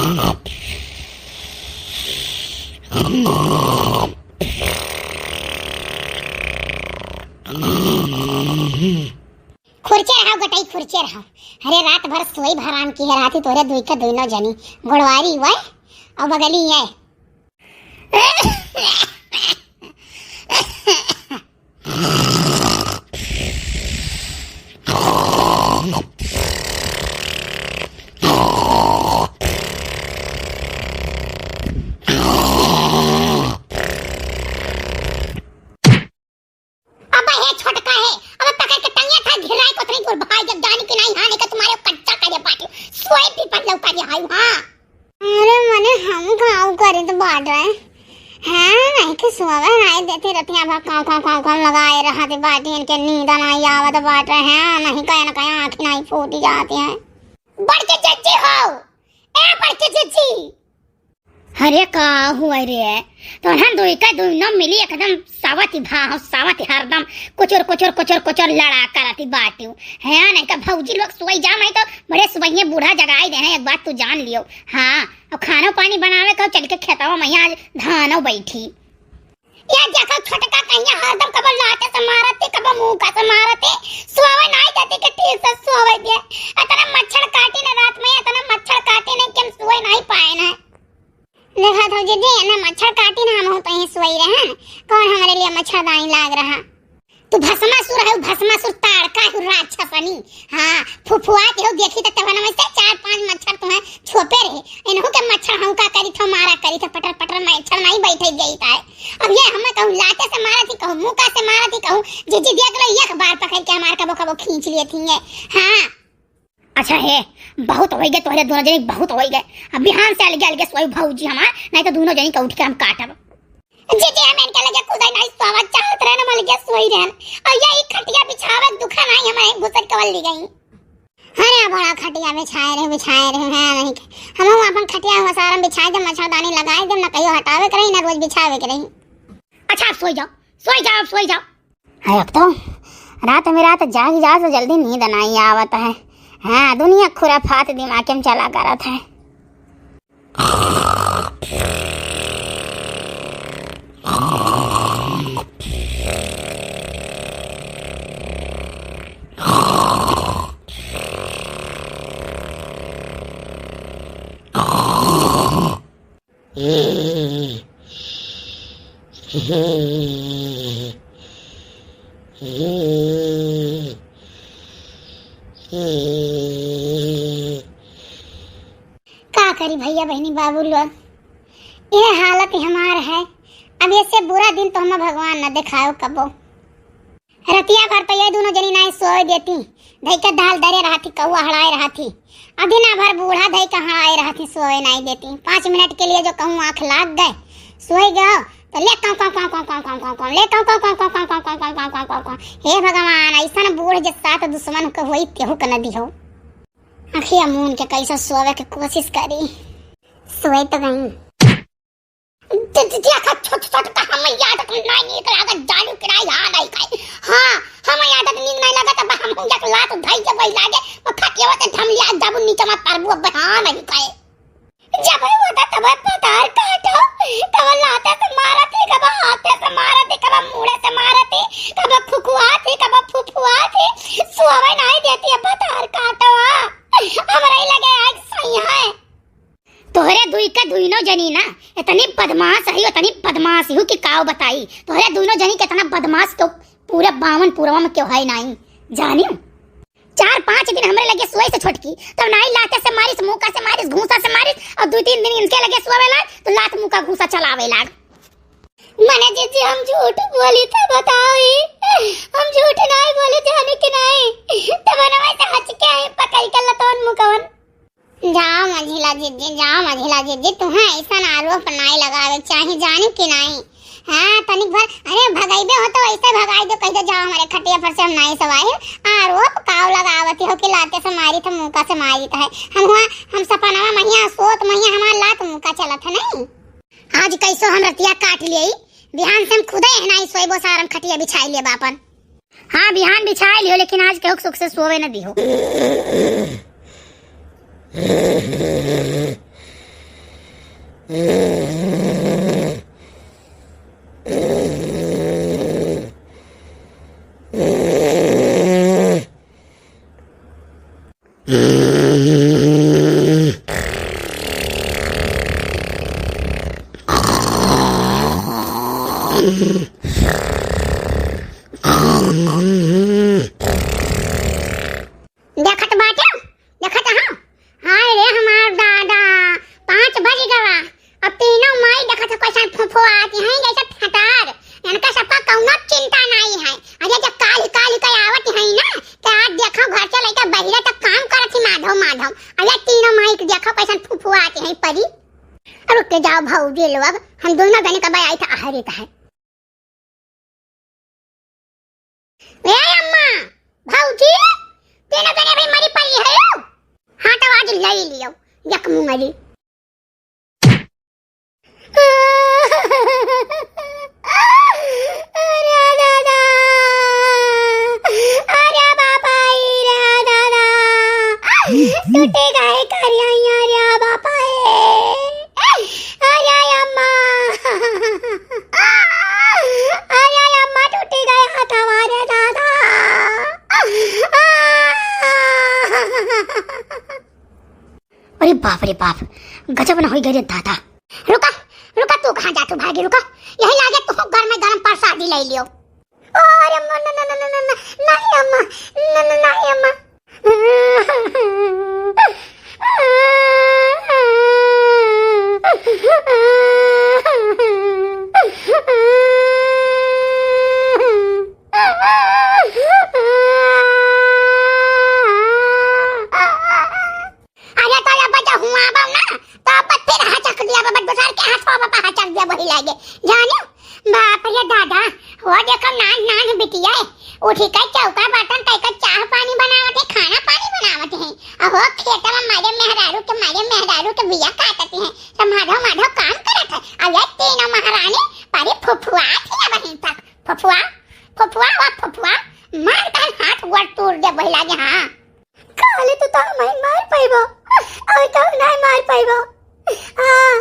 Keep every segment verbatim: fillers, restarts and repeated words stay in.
खुरचे रहो गटई, खुरचे रहो। अरे रात भर सोई भराम की है, राती तोरे दुई के दुइनो जनी गोड़वारी वै और बगली है। अबे हे छोटका हे, अबे पकड़ के टंगिया था घिराई कोतरी तोर भाई जब जानी कि नाहीं, हाँ, नहीं का तुम्हारे कच्चा करे बाटे, सोए पीपल लौका जे हाउ, हाँ। अरे मने हम खाऊ करे तो बाट रहे हैं, नहीं कि सोवे नाहीं देती रतिया भर काँव, काँव, काँव, काँव लगाए रहते बाटी, इनके नींद नाहीं आवत बाट रहे हैं, नहीं कहे न कहे आँखी नाहीं फूटी जाती हैं। बड़के जिज्जी हो, ए बड़के जिज्जी, अरे का हुआ रे? तो हम दुई का दुई न मिली एकदम सावती भा हो, सावती हरदम कुचुर, कुचुर, कुचुर, कुचुर लड़ा करती बाटियो। है नहीं का भौजी लोग सोई जा, नहीं तो बड़े सुबहिये बूढ़ा जगाई देना, एक बात तू जान लियो। हाँ, और खानो पानी बनावे का चल के खेतवा में आज धानो बैठी। ये देखो छोटका कहिया हरदम कबो लाते से मारती, कबो मुँह का से मारती, सोवे नहीं देती कि ठीक से सोवे दे। इतना मच्छर काटी ना रात में, इतना मच्छर काटी नहीं कि हम सोए नहीं पाए ना। देखा था जिज्जी, एने मच्छर काटी ना, हम तो यहीं सोई रहे हैं। कौन हमारे लिए मच्छरदानी लाग रहा? तू भस्मासुर है, भस्मासुर ताड़का है, राक्षसनी। हाँ, फुफुआ के हो, देखी तो तब हम से चार पांच मच्छर तुम्हें छोपे रहे। इन्हों के मच्छर हम का करी था, मारा करी था, पटर पटर मच्छर नहीं बैठे गई था। अब ये हमें कहूँ लाते से मारा थी, कहूँ मुका से मारा थी, कहूँ जिज्जी देख लो, एक बार पकड़ के हमार कबो कबो खींच लिए थी ये। हाँ। अच्छा हे, बहुत होइ गए तोहरे दोनों जने, बहुत होइ गए। अब बिहान से अलगे अलगे सोई भौजी हमार, नहीं तो दोनों जने के उठ के हम काटब। जिज्जी, हम इनके लगे कूदे नहीं सोवत चाहत रहन, हम अलगे सोई रहन। और ये ई खटिया बिछावे के दुखा नहीं, हमारे घुसर के वल्ली गई। अरे बड़ा खटिया बिछाए रहे, बिछाए रहे हैं नहीं के। हम अपन खटिया हुआ सारा बिछाए दे, मच्छरदानी लगाए दे, ना कहियो हटावे के रही, ना रोज बिछावे के रही। अच्छा, आप सोई जाओ, सोई जाओ, आप सोई जाओ। है, अब तो रात में रात जाग जाओ तो जल्दी नींद नहीं आवत है। हाँ, दुनिया खुराफात दिमाग में चला करत है। का करी भैया बहनी बाबू लोग, ये हालत हमार है। अब ऐसे बुरा दिन तो हमें भगवान न दिखाओ कबो। रतिया भर तो ये दोनों जनी नाई सोए देती, धई के दाल दरे रहती, कौआ हड़ाए रहती। अदिना भर बूढ़ा धई के हड़ाए रहती, सोए नाई देती। पाँच मिनट के लिए जो कहूँ आँख लाग गए, सोए गए, तो ले काँव, काँव, काँव, काँव, ले काँव, काँव, काँव। हे भगवान, ऐसन बूढ़ जे सात दुश्मन के होई, तेहू के न दिहो। अखिया मून के कैसे सोवे के कोशिश करी, सोए तो गई। दे-, दे-, देखा, छोट, छोट का हम आदत नहीं नीक लागत, जालू किराई, हाँ, नहीं खाई। हाँ, हम आदत नीक नहीं लागत, अब हम एक लात धई के वही लागे, वो खटियावा से धमलिया जाबू नीचे में पारबू, अब हाँ, नहीं खाई। जब होता तब पतार काटो, कब लाते से मारती, कब हाथे से मारती, कब मूड़े से मारती, कब फुकुआती, कब फुफुआती, सोवे नहीं देती, अब पतार काटो, हाँ। हमरा ही लगे आज सही है। तोहरे दुई के दुइनो जनी ना, इतनी बदमाश है, इतनी बदमाश हूँ कि काव बताई। तोहरे दुइनो जनी के इतना बदमाश तो पूरे बावन पुरवा में क्यों है नाई, जानियो। चार पाँच दिन हमरे लगे सोए से छोटकी, तब नाई लाते से मारिस, मुका से मारिस, घूसा से मारिस, और दो तीन दिन इनके लगे सोवे लाग, तो लात मुका घूसा चलावे लाग। मने जिज्जी, हम झूठ बोली था, बताओ ही। हम झूठ नाई बोली, जानी कि नाई। तब मनवा से हच के आई, पकड़ के लतवन मुकवन। जाओ मझिला जिज्जी, जाओ मझिला जिज्जी, तुम्हें ऐसा आरोप नाई लगावे के चाही, जानी कि नाई? हाँ, तनिक भर, अरे भगाइबे हो तो ऐसे भगाई दो, कह दो, "जाओ, हमारे खटिया पर से हम नाई सवाई।" आरोप काव लगावती हो कि लाते से मारी था, मुका से मारी था है। हम हुआ, हम सपनवा महिया, सोत महिया, हमार लात मुका चलत है नहीं। आज कैसो हम रतिया काट लियई, बिहान से हम खुदे है नाई सोइबो, सारम खटिया बिछाई लेबा अपन। हाँ, बिहान बिछाई लियो, लेकिन आज केहू के सुख से सोवे न दिहो। देखत बाटे, देखत हौ। हाय रे हमार दादा, पाँच बज गवा। अब तीनों माई देखत हौ कैसन फुफुआत हैं जैसे फटार। इनका सबका कौनो चिंता नाई है। अरे जब काल काल के आवत है ना, तो आज देखो घर से लेके बहिरा तक काम करत ही माधव माधव। अरे तीनों माई के देखो कैसन फुफुआत हैं परी। रुक के जाओ भौजी लोग, हम दोनों जने का बयाई था आहरित है। ए अम्मा, भौजी, तीनों जने अभी मरी पड़ी है। हाँ, तो आज ले लियो, एक मुंगरी। अरे दादा, अरे बाबा, रे दादा, टूटे गए करिया, रे बाबा, ए। अरे अम्मा, अरे अम्मा, टूटी गए हाथ हमारे दादा। अरे बाप रे बाप, गजब न होई गए रे दादा। रुका, रुका, तू कहाँ जातू भागी, रुका। यही लागे तू घर में गरम प्रसादी ले लियो। अरे अम्मा, ना, ना, ना, ना, ना, ना, नहीं अम्मा, ना, ना, नहीं अम्मा। अरे तो अब जो हुआ बा ना, तो अब फिर हचक दिया बा, बस दोसर के हाथ पर बा, हचक दिया वही लागे। जानियो, बाप रे दादा, हो देखो नान नान बिटिया है, उठी के चौका बर्तन कई के चाह पानी बनावत है, खाना पानी बनावत है। अहो खेत में मारे मेहरारू के, मारे मेहरारू के बिया काटत है, तो माधव माधव काम करत है। अब ये तीनों महारानी परी फुफुआ थी ना वहीं तक, फुफुआ, फुफुआ, वा फुफुआ, मार तहन हाथ गोड़ तोड़ दे वही लागे, हाँ। खाली तू तो हमही मार पाइबो, और कहूँ नहीं मार पाइबो। हाँ।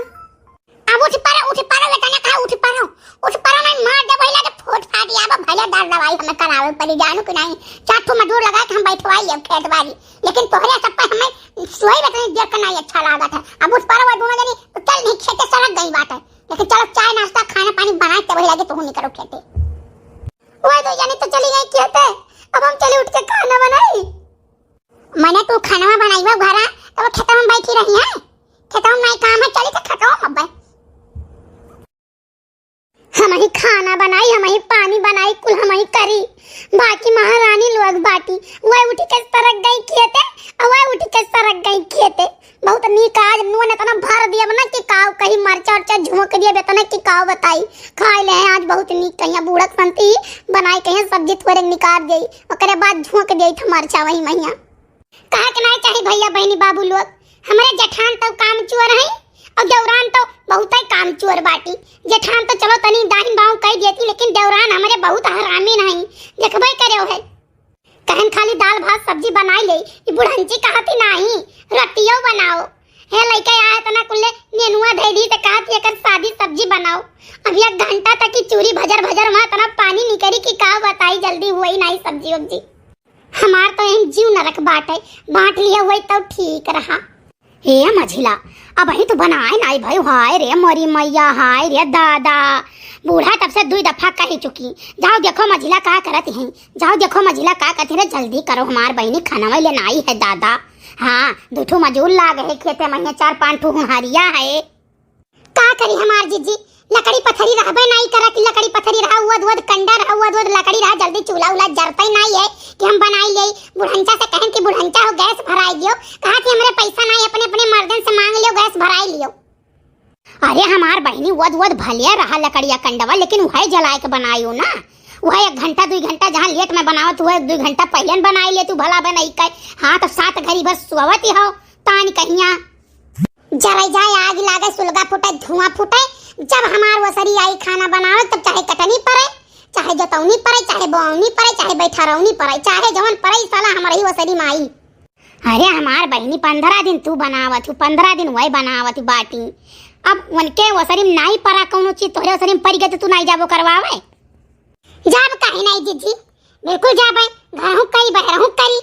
अब उठ पड़ो, उठ पड़ो, ये तने कहा उठ पड़ो, उठ पड़ो, नहीं मार दे वही लागे फोट फाट, या अब भले दर दवाई हमें करावे पड़ी, जानू कि नहीं? चार ठो मजूर लगा के हम बैठवाई अब खेत बारी, लेकिन तोहरे सब पे हमें सोई बतनी देख के नहीं अच्छा लागत है। अब उठ पड़ो, वो दोनों जनी तो चल नहीं खेते सड़क गई बात है, लेकिन चलो चाय नाश्ता खाना पानी बनाए तब वही लागे तुहू निकलो खेते। वो दो जनी तो चली गई खेते, अब हम चली उठ के खाना बनाई। मने तू खाना बनाई वो घरा, तो वो खेतवा में बैठी रही है, खेतवा में नहीं काम है, चली तो खेतवा में बे। हमही खाना बनाई, हमही पानी बनाई, कुल हमही करी। बाकी महारानी लोग बाटी, वह उठी के सरक गई खेते, और वह उठी के सरक गई खेते। बहुत नीक आज नून इतना भर दिया ना कि काव कही, मरचा उरचा झोंक दिया इतना कि काव बताई। खाए ले हैं आज बहुत नीक, कहिया बूढ़क संती बनाई, कहिया सब्जी थोड़े निकाल देई, ओकरे बाद झोंक देई था मरचा वही महिया। कहा के नाई चाही भैया, बहिनी, बाबू लोग, हमरे जेठान तो काम चोर है और देवरान तो बहुत ही काम चोर बाटी। जेठान तो चलो तनी दाहिन बाहु कह देती, लेकिन देवरान हमरे बहुत हरामी नहीं, देखबे करे है। कहन खाली दाल भात सब्जी बनाई ले, ई बुढ़ंची कहती नाही, रोटियो बनाओ। हे लइका आ इतना कुल्ले नेनुआ धै दी त कहती एकर सादी सब्जी बनाओ। अब एक घंटा तक की चूरी भजर भजर वहाँ इतना पानी निकरी कि का बताई, जल्दी हुई नाही सब्जी उब्जी। हमार तो एम जीव नरक बाटे, बांट लिया हुई तब ठीक रहा। हे मझिला, अबही तो बनाए नाई भई। हाय रे मोरी मैया, हाय रे दादा। बूढ़ा तब से दुई दफा कह चुकी, जाओ देखो मझिला का करत हैं, जाओ देखो मझिला का करत हैं रे, जल्दी करो हमार बहिनी खाना ले नाई है दादा। हाँ, दू ठो मजूर लाग है खेते में, चार पांच ठो हुनहरिया है। का करी हमार जीजी, लकड़ी पथरी रहबे नाई करा कि लकड़ी पथरी रहा, उवद उवद कंडा रहा, उवद उवद लकड़ी रहा, जल्दी चूल्हा उल्हा जरते नाई है कि हम बनाई ले। बुढ़ंचा से कहन कि बुढ़ंचा हो गैस भराई दियो, कहा कि हमरे पैसा नाई, अपने अपने मर्दन से मांग लियो, गैस भराई लियो। अरे हमार बहिनी, उवद उवद भले रहा लकड़िया कंडवा, लेकिन वह जलाए के बनायो ना, वह एक घंटा दुई घंटा जहाँ लेट में बनावत हुए, दुई घंटा पहले न बनाई ले तू भला बनाई के। हाँ, तो सात घड़ी भर सोवत ही हो तानी कहिया। जरे जाए आग लागे, सुलगा फूटे, धुआं फूटे। जब हमार ओसरी आई खाना बनावे, तब चाहे कटनी पड़े, चाहे जतौनी पड़े, चाहे बोवनी पड़े, चाहे बैठरौनी पड़े, चाहे जवन पड़े, ई साला हमरे ही ओसरी में आई। अरे हमार बहिनी, पंद्रह दिन तू बनावत हूँ, पंद्रह दिन वही बनावत हूँ बाटी। अब उनके ओसरी में नाई पड़ा कौनो चीज, तोहरे ओसरी में पड़ गए तो तू नाई जाबो करवावे? जाब काहे नाई जीजी, बिल्कुल जाबे, घरहू करी, बहरहू करी।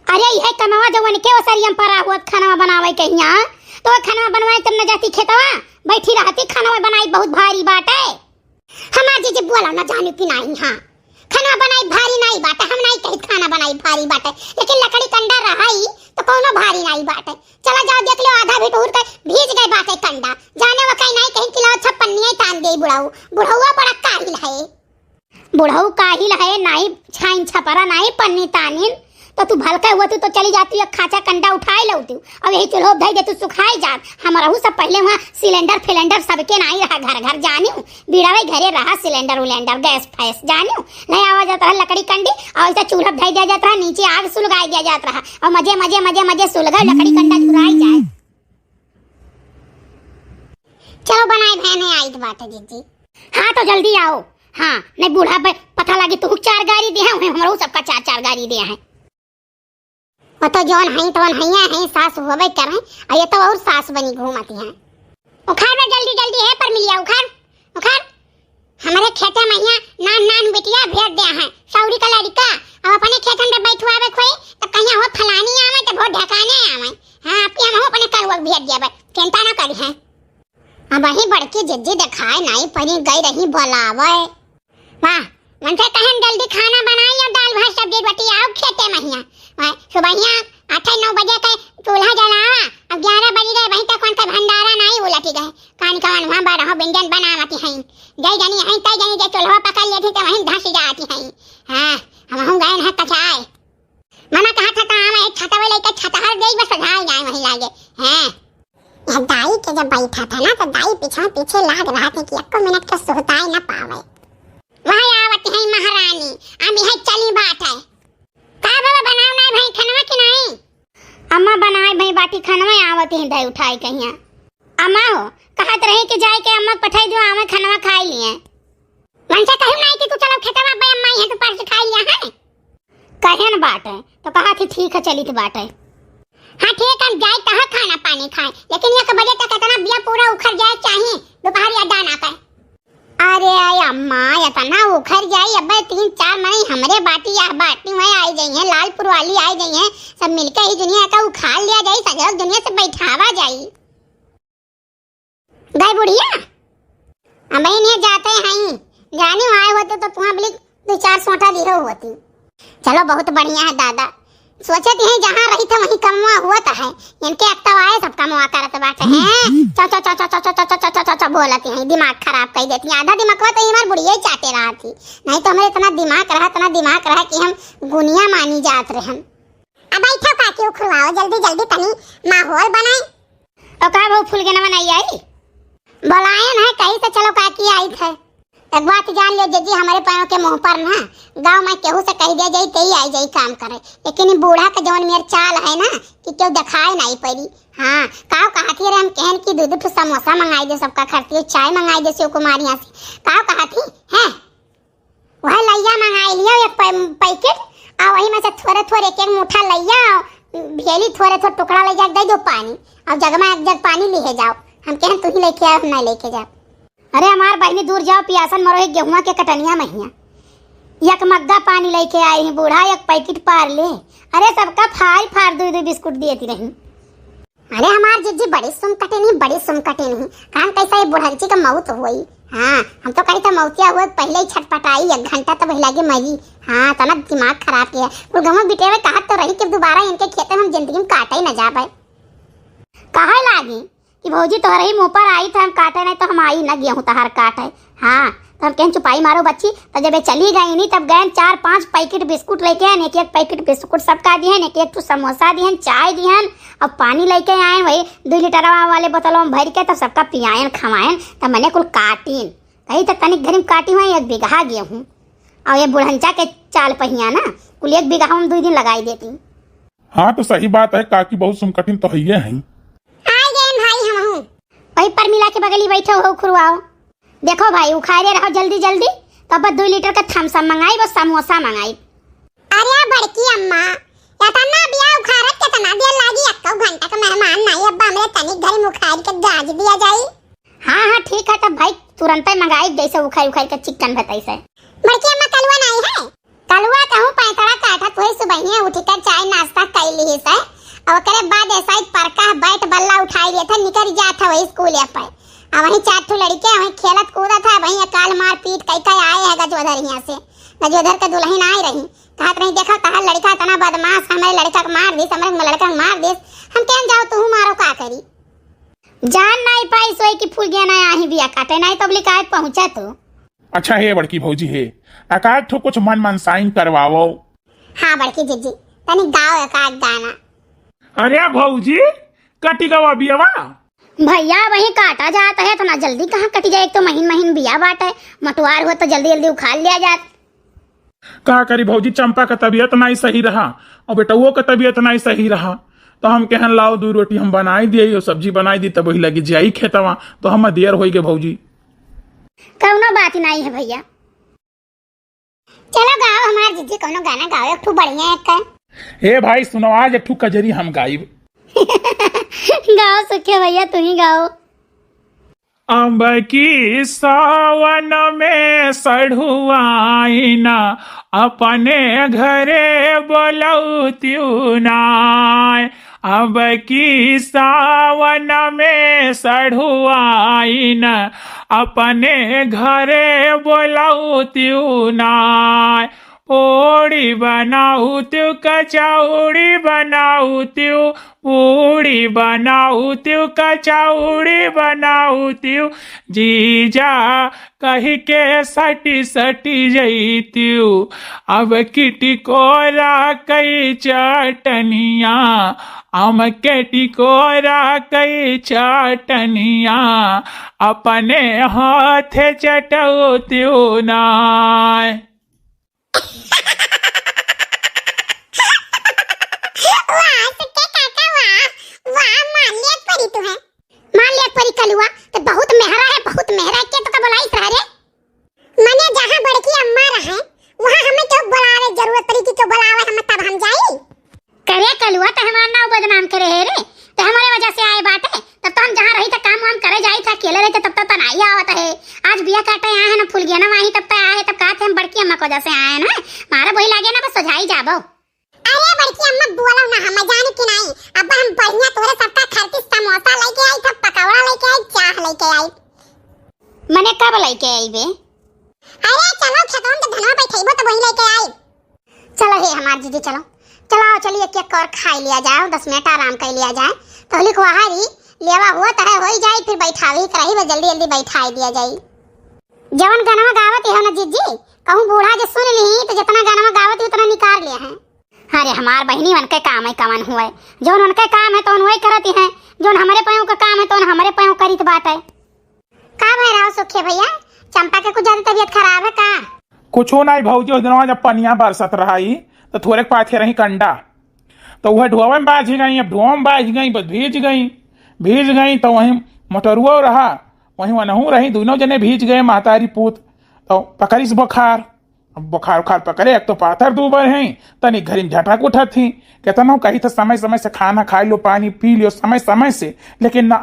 अरे, इहे कमवा जवन के ओसरियम परा हुआ खानवा बनावे के हिया, तो खानवा बनवाए तब न जाती खेतवा, बैठी रहती, खानवा बनाई बहुत भारी बाटे। हमार जीजी बोला ना जानी कि नाई, हाँ, खाना बनाई भारी नाई बाटे, हम नाई कहित खाना बनाई भारी बाटे, लेकिन लकड़ी कंडा रहाई तो कौनो भारी नाई बाटे। चला जाओ देख लो, आधा भिटूर के भीज गए बाटे कंडा, जाने वो कहीं नाई कहीं किलो छप्पनिया तान दे बुढ़ऊ, बुढ़उआ बड़ा काहिल है। बुढ़ऊ काहिल है, नाई छाइन छपरा, नाई पन्नी तानिन, तो तू भलका हुआ, तू तो चली जाती, एक खाचा कंडा उठाए लौती, अब यही चूल्हो धई दे, तू सुखाए जात। हमरहू सब पहले वहाँ सिलेंडर फिलेंडर सबके नाई रहा घर घर, जानियो, बीड़ावे घरे रहा सिलेंडर उलेंडर, गैस फैस, जानियो, नहीं आवा जात रहा लकड़ी कंडी, और ऐसा चूल्हा धई दिया जात रहा, नीचे आग सुलगाई दिया जात रहा, और मजे मजे मजे मजे सुलगा लकड़ी कंडा चुराई जाए। चलो बनाए भैने आई तो बात है जीजी। हाँ तो जल्दी आओ। हाँ, नहीं बूढ़ा पे पता लगी तू चार गारी दे हैं, हमरो सबका चार चार गारी दे हैं। वो तो जौन हई तौन हइया हई, सास होबे करे, और ये तो और सास बनी घूमती हैं। उखाड़ बे जल्दी जल्दी है पर मिलिया उखाड़, उखाड़। हमरे खेते महिया नान नान बिटिया भेज दे हैं, सौरी का लड़का, अब अपने खेतन पे बैठुआवे खोई, तो कहिया हो फलानी आवे, तो बहुत ढकाने आवे। हाँ, अपने हम अपने करुआ भेज दिया बे, चिंता ना करी है। अब वही बड़की जिज्जी देखाए नाई परी गई रही बोलावे। वाह, मन से कहन जल्दी खाना बनाई और दाल भात सब्जी रोटी आओ खेते महिया। वाह, सुबहिया आठ नौ बजे के चूल्हा जलावा, अब ग्यारह बज गए, वहीं तक उनका भंडारा नाई उलटी गए। कान कवन हुआ बारह व्यंजन बनावती हैं। जय जनी हैं, तय जनी जे चूल्हा पकड़ लेती तो वहीं धंस जाती हैं। हाँ, हम हूँ गए हैं कचाए। मना कहा था काम है, छतवे लेके छतहर देई बस सधाए जाए वहीं लागे। हैं। यह दाई के जब बैठा था ना, तो दाई पीछे पीछे लाग रहा था कि एको मिनट के सुहताए न पावे। वह आवत है महारानी, अब यह चली बात है। का बाबा बनाओ ना भाई खनवा कि नहीं? अम्मा बनाए भाई बाटी खनवा, आवत ही दे उठाए कहिया। अम्मा हो, कहत रही कि जाए के अम्मा के पठाई दियो, आवे खनवा खाई लिए। मनसा कहूँ नहीं कि तू चलो खेतवा बे अम्मा, यहाँ तू परस खाई लिया है। कहे न बाटे, तो कहा थी ठीक है चलित बाटे। हाँ ठीक है, हम जाए तहाँ खाना पानी खाए, लेकिन एक बजे तक इतना बिया पूरा उखड़ जाए चाहिए, दोपहर या दाना पे। अरे आय अम्मा, इतना उखड़ जाए, अबे तीन चार मने हमरे बाटी या बाटी में आई जाइए, लालपुर वाली आई जाइए, सब मिलके ही दुनिया का उखाड़ लिया जाए, सजल दुनिया से बैठावा जाए। गए बुढ़िया, अब इन्हें जाते हैं, जानी आए होते तो तुहाँ बलिक दो चार सोटा दिहो होती। चलो बहुत बढ़िया है दादा, सोचत हैं जहाँ रही था वहीं कमवा हुआ तो है, इनके अक्तवा आए सब कमवा करत बाटे हैं। चौ चौ चौ चौ बोलत हैं, दिमाग खराब कर देती हैं। आधा दिमागवा तो ये हमार बुढ़िया ही चाटे रहा थी, नहीं तो हमारे इतना दिमाग रहा, इतना दिमाग रहा कि हम गुनिया मानी जात रहे हम। अब बैठो काकी, उखरवाओ जल्दी जल्दी, तनी माहौल बनाए। तो का बहू फूलगेनवा नहीं आई? बोलायन है कहीं से, चलो काकी आई थे। एक बात जान लियो जीजी, हमारे पैरों के मुँह पर ना गाँव में केहू से कह दिया जाई, तेई आई जाई काम करे, लेकिन ई बूढ़ा के जौन मेर चाल है ना कि केहू दिखाए नहीं पड़ी। हाँ, काव कहा थी रे, हम कहन कि दो दो ठो समोसा मंगाई दे सबका खातिर, चाय मंगाई दे शिव कुमार यहाँ से, काव कहा थी है। वह लइया मंगाई लियो एक पै-, पैकेट, और वही में से थोड़े थोड़े एक एक मुट्ठा लइया, और भेली थोड़े थोड़े टुकड़ा ले जाके दे दो पानी, और जग में एक जग पानी लिहे जाओ। हम कहन तू ही लेके आओ, हम नहीं लेके जाओ। अरे हमार बहिनी दूर जाओ, पियासन मरो एक गेहुआ के कटनिया महिया। एक मग्गा पानी लेके आई ही बूढ़ा, एक पैकेट पारले। अरे सबका फार फार दो दो बिस्कुट देती रही। अरे हमार जीजी बड़ी सुम कटिन ही, बड़ी सुम कटिन ही। काम कैसा ये बुढ़ंची का मौत हुई। हाँ, हम तो कही था मौतिया हुए पहले ही छटपटाई, एक घंटा तो वही लागे मरी। हाँ, तना दिमाग खराब किया। कुल गंवा बिटेवे कहत तो रही कि दोबारा इनके खेते में हम जिंदगी में काटे ही न जाबे। कहे लागी कि भौजी तोहरे ही मुँह पर आई था, हम काटे नहीं तो हम आई न गेहूँ तहार काटे। हाँ, तो हम कहें चुपाई मारो बच्ची, तो जब ये चली गई नी तब गए चार पांच पैकेट बिस्कुट लेके आए, एक एक पैकेट बिस्कुट सबका दिहन, एक एक ठो समोसा दिहन, चाय दिहन, और पानी लेके आए वही दो लीटर वाले बोतलों में भर के, तब सबका पियायन खवायन, तब मने कुल काटिन। कही तो तनिक घरी में काटी हुई एक बीघा गेहूँ, और ये बुढ़ंचा के चाल पहिया ना, कुल एक बीघा में दो दिन लगाई देती। हाँ, तो सही बात है, काकी बहुत सुमकठिन तो हइये हैं। आ गए भाई हमहू। वही परमिला के बगली बैठो हो, खुरवाओ। देखो भाई, उखारे रहो जल्दी जल्दी, तब दो लीटर का थम्स अप मंगाई, बस समोसा मंगाई। अरे बड़की अम्मा, इतना बिया उखारत कितना देर लागी? एक्को घंटा का मेहमान नहीं, अब्बा हमरे तनिक घर में उखार के गाज दिया जाई। हाँ, हाँ, ठीक है, तब भाई तुरंते मंगाई, जैसे उखार उखार के चिकन बताई से। बड़की अम्मा, कलुआ नहीं है? कलुआ कहूँ पैंतरा काटत वही सुबहिया उठकर चाय नाश्ता कइ लिहिस है। अउ ओकरे बाद ऐसा ही परका बैट बल्ला उठाई लिया था, निकल जात है वही स्कूल पे। अउ वही चार ठो लड़के वही खेलत कूदत है, वही अकाल मारपीट कइ के आए हैं गजोधर हियाँ से। गजोधर के दुलहिन आइ रही, कहत रही, "देखा तहार लड़का इतना बदमाश, हमरे लड़का के मार दिस, हमरे लड़का के मार दिस।" हम कहन, "जाओ तुहू मारो, का करी।" जान नाई पाई सोई कि फूल गया ना आही बिया काटे, नाई तब लिकाए पहुँचा तो। अच्छा हे बड़की भौजी हे, एकाध ठो कुछ मन मनसाइन करवावो। हाँ बड़की जिज्जी, तनी गाओ एकाध गाना। अरे भौजी, कटि गवा बियवा? भैया वही काटा जात है, इतना जल्दी कहाँ कटि जाए, एक तो महीन महीन बिया बाटे, मटुआर हो तो जल्दी जल्दी उखाड़ लिया जात। का करी भौजी, चंपा का तबीयत नाई सही रहा अउ बेटउओ का तबीयत नाई सही रहा, तो हम कहन लाओ दू रोटी हम बनाई दिए अउ सब्जी बनाई दी, तब वही लगी जाई खेतवा, तो हम देर होई गे भौजी। कउनो बात नाई है भैया। चलो गाओ हमार जिज्जी, कउनो गाना गाओ एक ठू बढ़िया एक। ए भाई सुनो, आज एक ठू कजरी हम गाइब। गाओ सुखे भैया, तू ही गाओ। अब की सावन में सढ़ुआइन अपने घरे बोलौतिउ नाय। अब की सावन में सढ़ुआइन अपने घरे बोलौतिउ नाय। पूड़ी बनाउतिउ, कचौड़ी बनाउतिउ, पूड़ी बनाउतिउ, कचौड़ी बनाउतिउ, जीजा कहि के सटि सटि जइतिउ। अब की टिकोरा कइ चटनिया, आम के टिकोरा कइ चटनिया, अपने हाथे चटौतिउ नाय। वाह, सुखे काका, वाह, वाह, मान लिया परी तू है। मान लिया परी कलुआ, ते बहुत मेहरा है, बहुत मेहरा, के तो का बोलाइस रहा रे? मने जहाँ बड़की अम्मा रहे, वहाँ हमें क्यों बुलावे जरूरत पड़ी कि क्यों बुलावे हमें तब हम जाई? करे कलुआ, ते हमार नाव बदनाम करे है रे, ते हमरे वजह से आए बाटे। तब तो हम जहाँ रही त काम वाम करे जाई था, अकेले रही त तब तो तनाई आवत है। आज बिया काटे आए हैं ना फुलगिया ना वाही, तब तो आए हैं, तब कहत है हम बड़की अम्मा के वजह से आए हैं ना। मारा वही लागे ना, बस सोझाई जाबो। अरे बड़की अम्मा बोलो ना, हम जानी कि नहीं। अब हम बढ़िया तोरे सबका खातिर समोसा लेके आई था, पकौड़ा लेके आई, चाह लेके आई। मने कब लेके आई बे? अरे चलो खेतवन के धनवा बैठेबो तो वही लेके आई। चलो हे हमार दीदी, चलो, चलो, चलिए, एक एक और खाई लिया जाए, दस मिनट आराम कर लिया जाए। तो लिखो हारी, लेवा हुआ तो है, हो ही जाए, फिर बैठावे के रही, बस जल्दी जल्दी बैठाई दिया जाए। जवन गनवा गावत हो ना जीजी, कहूँ बूढ़ा जे सुन ली तो जितना गनवा गावत हो उतना निकाल लिया है। अरे हमार बहिनी, उनके काम है कवन हुए, जौन उनके काम है तो वही करती हैं, जौन हमरे पयों का काम है तो हमरे पयों करीत बात है। का भय रहा सुखे भैया, चंपा के कुछ ज्यादा तबीयत खराब है का? कुछो नाई भौजी, उस दिनवा जब पनिया बरसत रहा ई, तो थोड़े पाथे रही कंडा, तो वह ढोवे में बाझ गई, अब ढोवे में बाझ गई, बस भीज गई, भीज गई, तो वहीं मोटरुआ रहा, वहीं वनहू रही, दोनों जने भीज गए, महतारी पूत, तो पकड़िस बुखार। अब बुखार उखार पकड़े, एक तो पाथर दूबर हैं, तनी घरी में झटक उठत ही, केतनो कही तो समय समय से खाना खाई लो, पानी पी लियो समय समय से, लेकिन ना,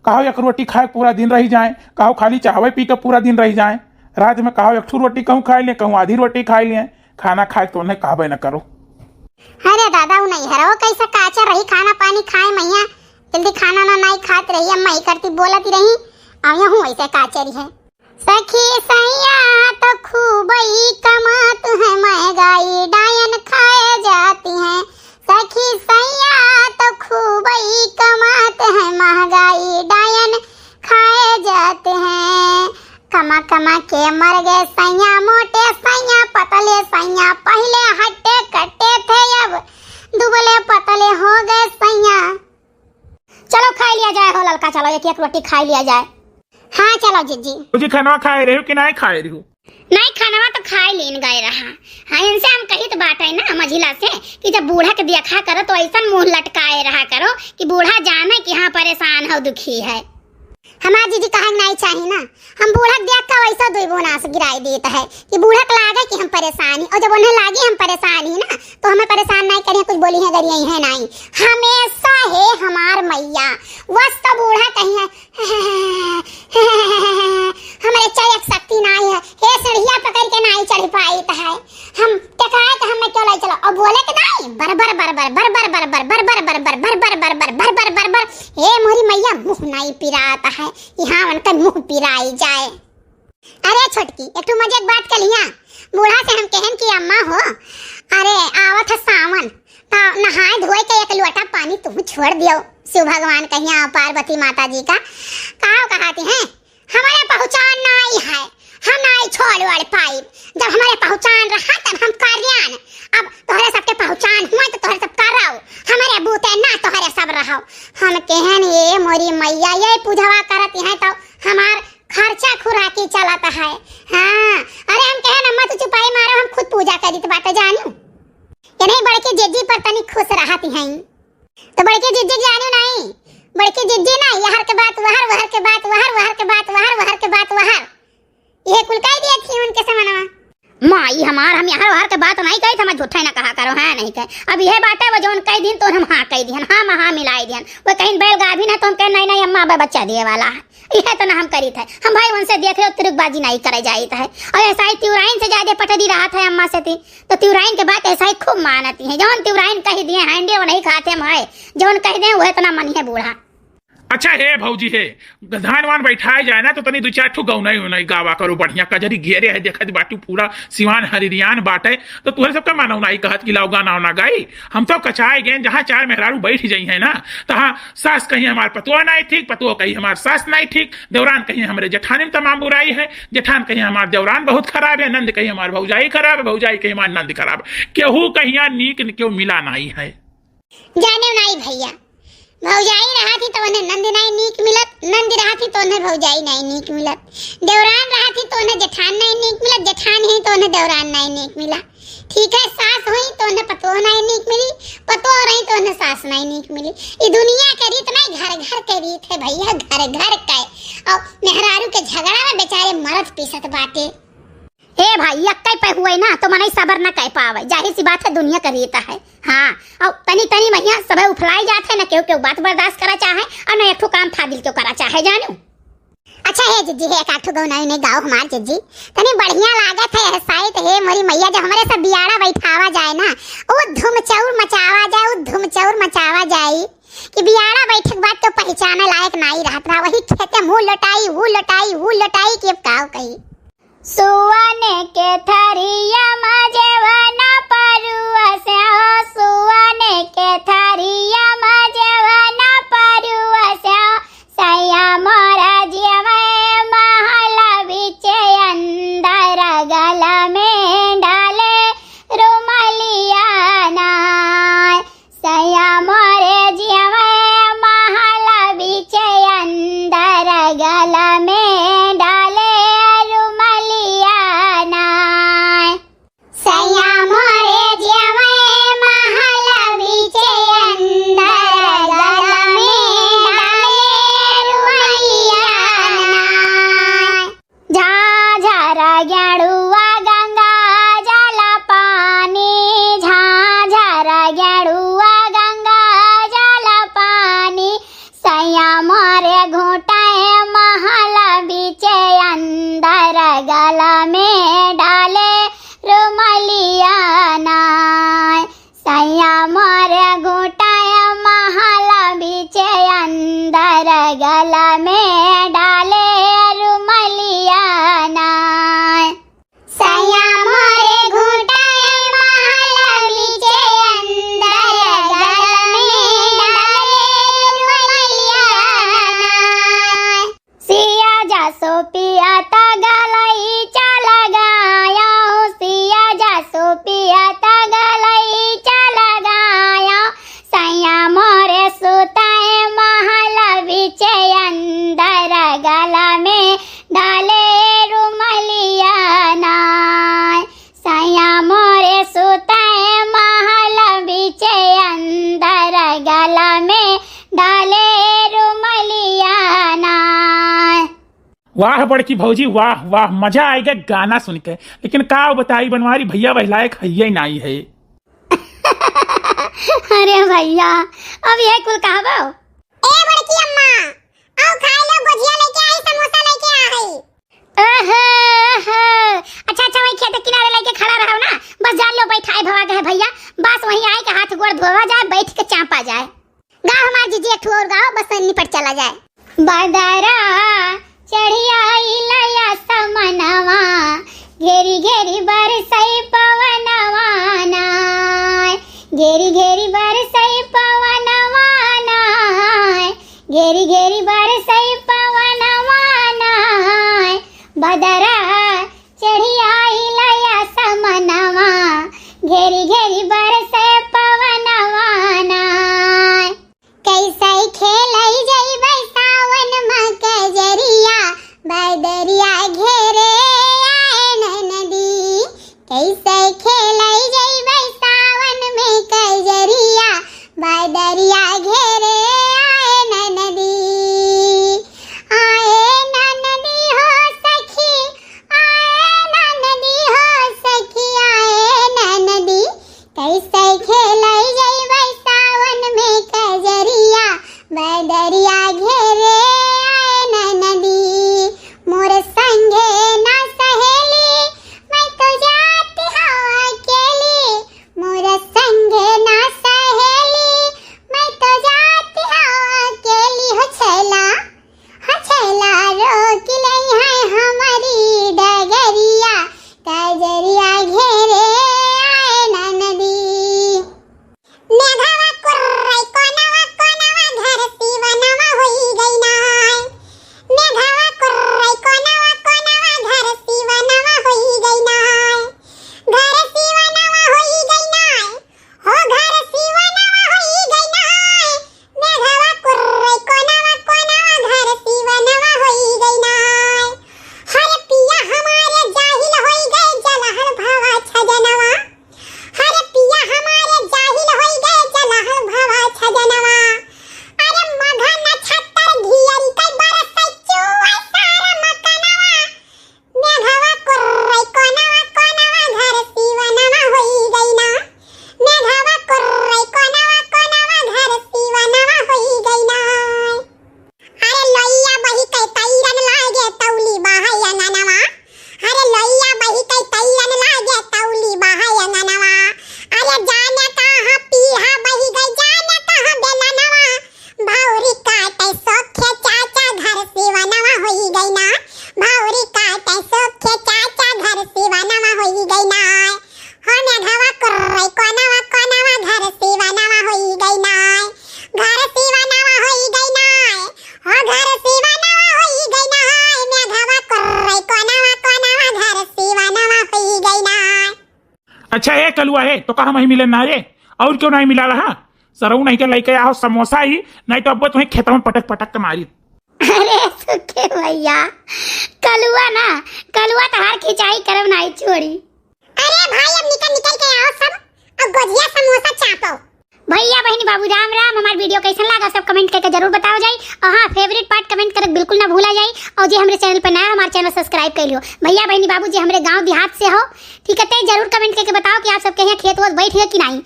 कहो एक रोटी खाए पूरा दिन रही जाए, कहो खाली चाहवे पी के पूरा दिन रही जाए। रात में कहो एक ठू रोटी कहूँ खाई ले, कहूँ आधी रोटी खाई ले, खाना खाए तो उन्हें कहबे न करो। अरे दादा, उ नहीं हरो कैसे काचा रही खाना पानी खाए मैया, जल्दी खाना ना नाई खात रही, अम्मा ही करती बोलती रही, अब यहूँ ऐसे काचे रही है। सखी सैया तो खूब ही कमात है, महंगाई डायन खाए जाती है। सखी सैया तो खूब ही कमात है, महंगाई डायन खाए जाते हैं। कमा कमा के मर गए सैया, मोटे सैया, पतले सैया, पहले हट्टे कट्टे थे, अब दुबले पतले हो गए सैया। चलो खाई लिया जाए हो ललका, चलो एक एक रोटी खाई लिया जाए। हाँ चलो जीजी। भौजी खानवा खाए रही हो कि नहीं खाए रही हो? नहीं, खानवा तो खाए लेन गए रहा। हाँ, इनसे हम कहित बाटे ना मझिला से कि जब बूढ़ा के देखा करो तो ऐसन मुंह लटकाए रहा करो कि बूढ़ा जाने कि हाँ परेशान हो, दुखी है। हमार जीजी कहे के नहीं चाही ना, हम बूढ़ा के देख के वैसा दुई बोनास गिराई देत है कि बूढ़ा के लागे कि हम परेशान ही, और जब उन्हें लागे हम परेशान ही ना तो हमें परेशान नहीं करिए, कुछ बोली है गरियाई है नहीं। हमेशा है हमार मैया, वस तो बूढ़ा कही है, हमरे चढ़े के शक्ति नाई है, हे सीढ़िया पकड़ के नाई चढ़ पाइत है। हम टकराए तो हमें क्यों चलो, अब बोले के नाई, बर बर बर बर बर बर बर बर बर बर बर बर बर बर बर बर बर बर बर। हे मोरी मैया, मुँह नाई पिरात है, यहाँ उनका मुँह पिराई जाए। अरे छोटकी, एक ठो मजे के बात कलिया। बूढ़ा से हम कहन कि अम्मा हो, अरे आवत है सावन, त नहाए धोए के एक लोटा पानी तुहू छोड़ दियो शिव भगवान कहिया पार्वती माता जी का। का कहती हैं, हमरे पहुँचान नाई है, हम नाई छोड़ ओड़ पाइब। जब हमरे पहुँचान रहा तब हम करियान। अब तोहरे सबके पहुँचान हुआ तो तोहरे सब करौ, हमरे बूते ना तोहरे सब रहौ। हम कहन ये मोरी मैया, ये पूजवा करत हैं तो हमार खर्चा खुराकी चलत है। हाँ, अरे हम कहन अम्मा तू चुपाई मारो, हम खुद पूजा करित बाटे जानू। ये नहीं बड़की जिज्जी पर तनी खुश रहत हैं। तो बड़की जिज्जी जानू नहीं, बड़की जिज्जी ना, यहर के बात वहर, वहर के बात वहर, वहर के बात वहर, वहर के बात वहर। ये कुल कह दिया थी उनके समनवा। माई हमार, हम यहर वहर के बात नहीं कही, हम झूठा ना कहा करो, हाँ नहीं कहे। अब यह बात है, वो जौन कह दिन तो हम हाँ कह दिहन, हाँ में हाँ मिलाई दिहन। वो कहीं बैल गाभिन है तो हम कहे नहीं, नहीं अम्मा, अब बच्चा दिए वाला है। यह तो ना हम करी थे, हम भाई उनसे देख रहे हो, तुरुकबाजी नहीं करे जाइत है। और ऐसा ही तिवराइन से ज्यादा पटरी रहा था अम्मा से थी, तो तिवराइन के बात ऐसा ही खूब मानती है। जौन तिवराइन कह दिए हैं, वो नहीं खाते हम है, जौन कह दें वो इतना मनिहे बूढ़ा। अच्छा हे भौजी हे, धान वान बैठाए जाए ना तो तनी दू चार ठो गौनई उनई गावा करो बढ़िया। कजरी घेरे है, देखत बाटू पूरा सिवान हरिरियान बाटे, तो तुहरे सबका मानव नाई कहत कि लाओ गाना उना गाई। हम तो कचाए गए, जहाँ चार मेहरारू बैठ जाई है ना, तहाँ सास कहीं हमार पतोह नाई ठीक, पतोह कहीं हमार सास नाई ठीक, देवरान कहीं हमरे जेठानी में तमाम बुराई है, जेठान कहीं हमार देवरान बहुत खराब है, नंद कहीं हमार भौजाई खराब है, भौजाई कहीं हमार नंद खराब है। केहू कहिया नीक न-, केहू मिला नाई है। जाने नाई भैया, भौजाई रहा थी तो उन्हें नंद नाई नीक मिलत, नंद रहा थी तो उन्हें भौजाई नाई नीक मिलत, देवरान रहा थी तो उन्हें जेठान नाई नीक मिलत, जेठान ही तो उन्हें देवरान नाई नीक मिला। ठीक है, सास हुई तो उन्हें पतोह नाई नीक मिली, पतोह रही तो उन्हें सास नाई नीक मिली। ये दुनिया के रीत नहीं, घर घर के रीत है भैया, घर घर के। और मेहरारू के झगड़ा में बेचारे मरद पीसत बाटे। ए भाई, यक्कै पे हुए ना तो मनई सबर न कह पावे, जाहिर सी बात है दुनिया का रीत है। हाँ, और तनी तनी महिया सबै उफलाई जात है, न केहू केहू बात बर्दाश्त करा चाहे और न एक ठो काम फादिल केहू करा चाहे जानू। अच्छा हे जिज्जी, हे एक आठ ठो गौना नहीं गाओ हमार जिज्जी, तनी बढ़िया लागत है यह साइत। हे मोरी मैया, जब हमरे सब बियाड़ा बैठावा जाए ना, वो धूम चौर मचावा जाए, वो धूम चौर मचावा जाए कि बियाड़ा बैठक बाद तो पहचाने लायक नाई रहत रहा, वही खेते मुँह लटाई, हु लटाई, हु लटाई कि अब काव कही। सुवन के थरिया मा जेवन परुआ से हो, सुवन के थरिया मा जेवन परुआ से हो, सैया मोरा जियवे महल बिचे अंदर गल में डाले रुमलिया नाय। सैया मोरे जियवे महल बिचे अंदर गल में डाले रुमलिया नाय। सैया मोरे जियवे महल बिचे अंदर गल में डाले रुमलिया नाय। झाझर गेड़ुआ गंगा जल पानी, झाझर गेड़ुआ गंगा जल पानी, सैया मोरे घोटाए महल बिचे अंदर गल में डाले रुमलिया नाय। सैया मोरे घोटाए महल बिचे अंदर गल में डाले रुमलिया नाय। सैया मोरे घोटाए महल बिचे अंदर गल में डाले रुमलिया नाय। सिया जसो पिया त गलई चल गाया, सिया जसो पिया त गलई चल गाया। सैया मोरे सुताए महल बिचे अंदर गल में डाले रुमलिया नाय। सैया मोरे सुताए महल बिचे अंदर गल में डाले रुमलिया नाय। वाह बड़की भौजी, वाह, वाह, मजा आइगा गाना सुन के। लेकिन का बताई बनवारी, भैया वह लायक हइये नाई है। अरे भैया, अब ये कुल कहबो? ए बड़की अम्मा, आओ खाए लो, गोझिया लेके आई, समोसा लेके आई। ओहो, ओहो। अच्छा, अच्छा, वही खेत किनारे लेके खड़ा रहो ना, बस जान लो, बैठाए भवा गए भैया, बस वहीं आए के हाथ गोड़ धोवा जाए, बैठ के चापा जाए। गाओ हमार जीजी, एक ठो और गाओ, बस निपट चला जाए। बदरा चढ़ी आइल असमनवा, घेरी घेरी बरसै पवनवा ना, घेरी घेरी बरसै पवनवा ना, घेरी घेरी बरसै पवनवा ना, बदरा चढ़ी आइल असमनवा, घेरी घेरी बरसै पवनवा ना। कैसे खेलै जइबै सावन म कजरिया, बदरिया घेरे आए ननदी। कैसे खेलै जइबै सावन में कजरिया, बदरिया घेरे आए ननदी। आए ननदी हो सखी, आए ननदी हो सखी, आए ननदी। कैसे खेलै जइबै सावन में कजरिया, बदरिया घेरे आए ननदी। मोर संगे ना सहेली, मैं तो जात हौ अकेली। मोर संगे ना सहेली, मैं तो जात हौ अकेली। हो छैला, हो छैला, रोकि लइहैं हमरी डगरिया, कजरिया घेरे आए ननदी। मेघवा कुर्रै कोनवा कोनवा, घर सिवनवा होई गइना है। मेघवा कुर्रै कोनवा कोनवा, घर सिवनवा होई गइना है। घर सिवनवा होई गइना है। हो घर सिवनवा होई गइना है। मेघवा कुर्रै कोनवा कोनवा, घर सिवनवा होई गइना है। हरे पिया हमारे जाहिल होई गए, जलहल भवा छजनवा। हरे पिया हमारे जाहिल होई गए, जलहल भवा छजनवा। अरे मघा नक्षत्र घियरी कई बरसै चुवै सारा मकनवा। मेघवा कुर्रै कोनवा कोनवा, घर सिवनवा होई गइना। मेघवा कुर्रै कोनवा कोनवा, घर सिवनवा होई गइना। अरे लोइया बही के तैरन लागे तौली बहाय अंगनवा। अरे लोइया बही के तैरन लागे तौली बहाय अंगनवा। अरे जाने कहाँ पीहा बही गई, जाने कहाँ बेलनवा। भौरी काटे सोखे चाचा, घर सिवनवा होई गइना। भौरी काटे सोखे चाचा, घर सिवनवा होई गइना। हो मेघवा कुर्रै कोनवा कोनवा, घर सिवनवा होई गइना। घर सिवनवा होई गइना। हो घर सिवनवा होई गइना। मेघवा कुर्रै कोनवा कोनवा, घर सिवनवा होई गइना। अच्छा ए कलुआ, हे तो कहाँ वहीं मिले ना रे? और क्यों नहीं मिला रहा? सरऊ नहीं के लइके आओ समोसा ही, नहीं तो अब तुम्हें खेतवा में पटक पटक के मारी। अरे सुखे भैया, कलुआ ना, कलुआ तहार खिंचाई करब नाई छोड़ी। अरे भाई, अब निकल निकल के आओ सब, अब गोजिया समोसा चापो। भैया बहिनी बाबू राम राम। हमार video कैसन लागा सब comment करके जरूर बताओ जाई। और हाँ, favourite part comment करक बिल्कुल ना भूला जाई। और जे हमरे channel पर नया, हमार channel subscribe कर लियो। भैया बहिनी बाबू जे हमरे गाँव देहात से हो, ठीक है, ते जरूर comment करके बताओ कि आप सबके यहाँ खेत वोत बैठ गए कि नहीं।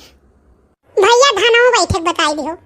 भैया धानों बैठक बताई दियो।